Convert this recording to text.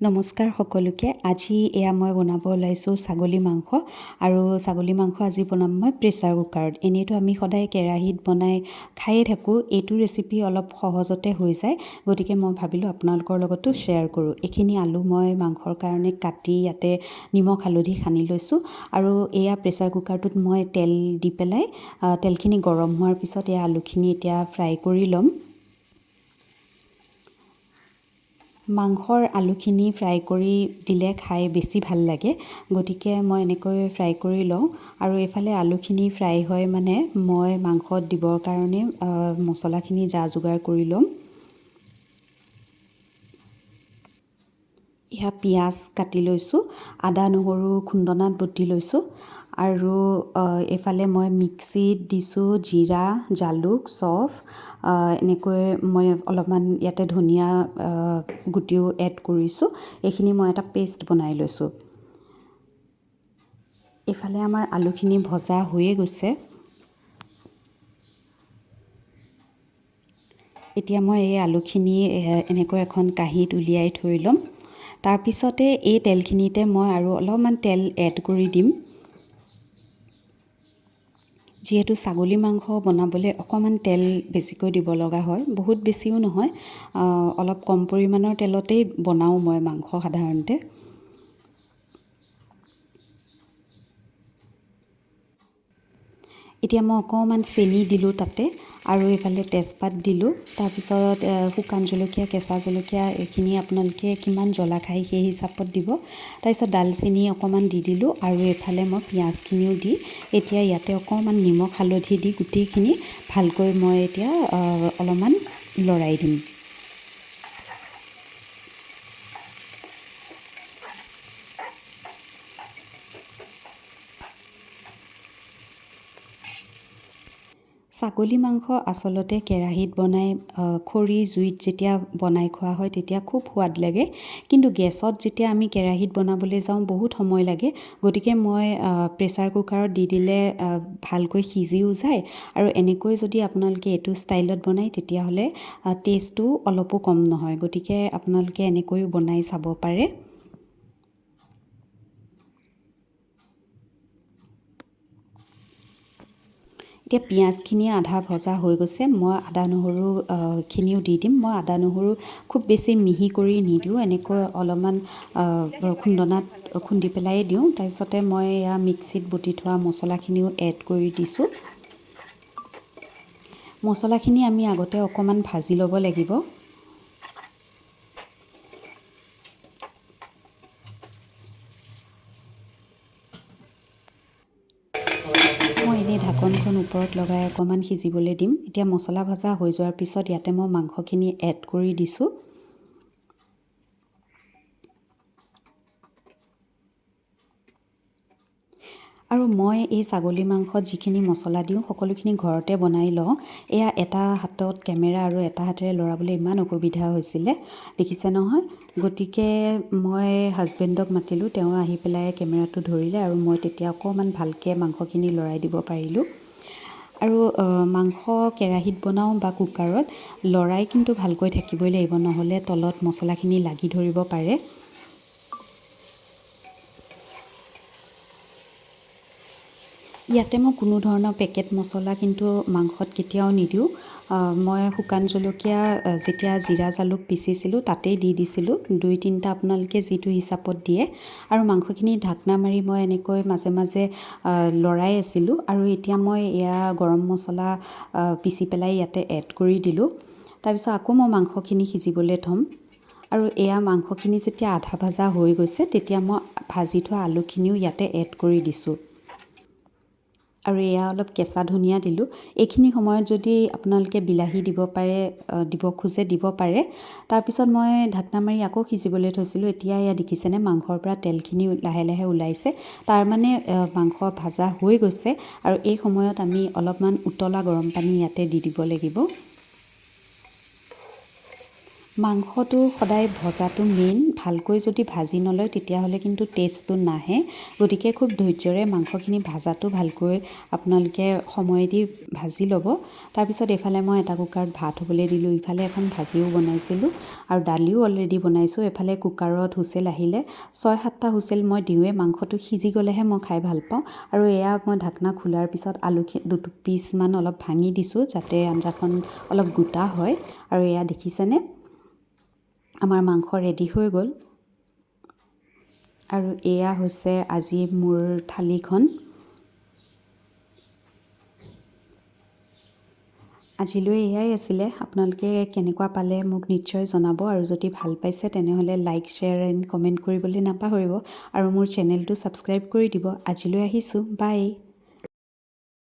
নমস্কাৰ সকলোকে। আজি এয়া মই বনাব ওলাইছোঁ ছাগলী মাংস। আৰু ছাগলী মাংস আজি বনাম মই প্ৰেছাৰ কুকাৰত। এনেইতো আমি সদায় কেৰাহীত বনাই খায়ে থাকোঁ, এইটো ৰেচিপি অলপ সহজতে হৈ যায়, গতিকে মই ভাবিলোঁ আপোনালোকৰ লগতো শ্বেয়াৰ কৰোঁ। এইখিনি আলু মই মাংসৰ কাৰণে কাটি ইয়াতে নিমখ হালধি সানি লৈছোঁ। আৰু এয়া প্ৰেছাৰ কুকাৰটোত মই তেল দি পেলাই তেলখিনি গৰম হোৱাৰ পিছত এয়া আলুখিনি এতিয়া ফ্ৰাই কৰি ল'ম। মাংসৰ আলুখিনি ফ্ৰাই কৰি দিলে খাই বেছি ভাল লাগে, গতিকে মই এনেকৈ ফ্ৰাই কৰি লওঁ। আৰু এইফালে আলুখিনি ফ্ৰাই হয় মানে মই মাংসত দিবৰ কাৰণে মছলাখিনি যা যোগাৰ কৰি ল'ম। এয়া পিঁয়াজ কাটি লৈছোঁ, আদা নহৰু খুন্দনাত বটি লৈছোঁ। আৰু এইফালে মই মিক্সিত দিছোঁ জিৰা, জালুক, চফ, এনেকৈ মই অলপমান ইয়াতে ধনিয়া গুটিও এড কৰিছোঁ। এইখিনি মই এটা পেষ্ট বনাই লৈছোঁ। এইফালে আমাৰ আলুখিনি ভজা হৈয়ে গৈছে। এতিয়া মই এই আলুখিনি এনেকৈ এখন কাঁহীত উলিয়াই থৈ ল'ম। তাৰপিছতে এই তেলখিনিতে মই আৰু অলপমান তেল এড কৰি দিম। যিহেতু ছাগলী মাংস বনাবলৈ অকণমান তেল বেছিকৈ দিব লগা হয়, বহুত বেছিও নহয়, অলপ কম পৰিমাণৰ তেলতেই বনাওঁ মই মাংস সাধাৰণতে। এতিয়া মই অকণমান চেনি দিলোঁ তাতে, আৰু এইফালে তেজপাত দিলোঁ। তাৰপিছত শুকান জলকীয়া, কেঁচা জলকীয়া এইখিনি আপোনালোকে কিমান জ্বলা খায় সেই হিচাপত দিব। তাৰপিছত ডালচেনি অকণমান দি দিলোঁ। আৰু এইফালে মই পিঁয়াজখিনিও দি এতিয়া ইয়াতে অকণমান নিমখ হালধি দি গোটেইখিনি ভালকৈ মই এতিয়া অলপমান লৰাই দিম। ছাগলী মাংস আচলতে কেৰাহীত বনাই খৰি জুইত যেতিয়া বনাই খোৱা হয় তেতিয়া খুব সোৱাদ লাগে, কিন্তু গেছত যেতিয়া আমি কেৰাহীত বনাবলৈ যাওঁ বহুত সময় লাগে। গতিকে মই প্ৰেছাৰ কুকাৰত দি দিলে ভালকৈ সিজিও যায়। আৰু এনেকৈ যদি আপোনালোকে এইটো ষ্টাইলত বনায় তেতিয়াহ'লে টেষ্টটো অলপো কম নহয়, গতিকে আপোনালোকে এনেকৈও বনাই চাব পাৰে। এতিয়া পিঁয়াজখিনি আধা ভজা হৈ গৈছে, মই আদা নহৰুখিনিও দি দিম। মই আদা নহৰু খুব বেছি মিহি কৰি নিদিওঁ, এনেকৈ অলপমান খুন্দনাত খুন্দি পেলাই দিওঁ। তাৰপিছতে মই এয়া মিক্সিত বটি থোৱা মছলাখিনিও এড কৰি দিছোঁ। মছলাখিনি আমি আগতে অকণমান ভাজি ল'ব লাগিব। মই এনেই ঢাকনখন ওপৰত লগাই অকণমান সিজিবলৈ দিম। এতিয়া মছলা ভজা হৈ যোৱাৰ পিছত ইয়াতে মই মাংসখিনি এড কৰি দিছোঁ। আৰু মই এই ছাগলী মাংসত যিখিনি মছলা দিওঁ সকলোখিনি ঘৰতে বনাই লওঁ। এয়া এটা হাতত কেমেৰা আৰু এটা হাতেৰে লৰাবলৈ ইমান অসুবিধা হৈছিলে, দেখিছে নহয়। গতিকে মই হাজবেণ্ডক মাতিলোঁ, তেওঁ আহি পেলাই কেমেৰাটো ধৰিলে আৰু মই তেতিয়া অকণমান ভালকৈ মাংসখিনি লৰাই দিব পাৰিলোঁ। আৰু মাংস কেৰাহীত বনাওঁ বা কুকাৰত লৰাই কিন্তু ভালকৈ থাকিবই লাগিব, নহ'লে তলত মছলাখিনি লাগি ধৰিব পাৰে। ইয়াতে মই কোনো ধৰণৰ পেকেট মছলা কিন্তু মাংসত কেতিয়াও নিদিওঁ। মই শুকান জলকীয়া যেতিয়া জিৰা জালুক পিচিছিলোঁ তাতেই দি দিছিলোঁ, 2-3টা আপোনালোকে যিটো হিচাপত দিয়ে। আৰু মাংসখিনি ঢাকনা মাৰি মই এনেকৈ মাজে মাজে লৰাই আছিলোঁ। আৰু এতিয়া মই এয়া গৰম মছলা পিচি পেলাই ইয়াতে এড কৰি দিলোঁ। তাৰপিছত আকৌ মই মাংসখিনি সিজিবলৈ থ'ম। আৰু এয়া মাংসখিনি যেতিয়া আধা ভাজা হৈ গৈছে তেতিয়া মই ভাজি থোৱা আলুখিনিও ইয়াতে এড কৰি দিছোঁ। আৰু এয়া অলপ কেঁচা ধনিয়া দিলোঁ। এইখিনি সময়ত যদি আপোনালোকে বিলাহী দিব পাৰে, দিব খোজে দিব পাৰে। তাৰপিছত মই ঢাকনা মাৰি আকৌ সিজিবলৈ থৈছিলোঁ। এতিয়া এয়া দেখিছেনে মাংসৰ পৰা তেলখিনি লাহে লাহে ওলাইছে, তাৰমানে মাংস ভাজা হৈ গৈছে। আৰু এই সময়ত আমি অলপমান উতলা গৰম পানী ইয়াতে দি দিব লাগিব। মাংসটো সদায় ভজাটো মেইন। ভালকৈ যদি ভাজি নলয়, তেতিয়াহ'লে কিন্তু টেষ্টটো নাহে। গতিকে খুব ধৈৰ্যৰে মাংসখিনি ভাজাটো ভালকৈ আপোনালোকে সময় দি ভাজি ল'ব। তাৰপিছত এইফালে মই এটা কুকাৰত ভাত হ'বলৈ দিলোঁ, ইফালে এখন ভাজিও বনাইছিলোঁ আৰু দালিও অলৰেডি বনাইছোঁ। এফালে কুকাৰত হুইচেল আহিলে, 6-7টা হুইচেল মই দিওঁৱেই। মাংসটো সিজি গ'লেহে মই খাই ভাল পাওঁ। আৰু এয়া মই ঢাকনা খোলাৰ পিছত আলু 2 পিচমান অলপ ভাঙি দিছোঁ, যাতে আঞ্জাখন অলপ গোটা হয়। আৰু এয়া দেখিছেনে, আমাৰ মাংস ৰেডি হৈ গ'ল। আৰু এয়া হৈছে আজি মোৰ থালিখন। আজিলৈ এয়াই আছিলে। আপোনালোকে কেনেকুৱা পালে মোক নিশ্চয় জনাব আৰু যদি ভাল পাইছে, তেনেহ'লে লাইক, শ্বেয়াৰ এণ্ড কমেণ্ট কৰিবলৈ নাপাহৰিব আৰু মোৰ চেনেলটো ছাবস্ক্ৰাইব কৰি দিব। আজিলৈ আহিছোঁ, বাই।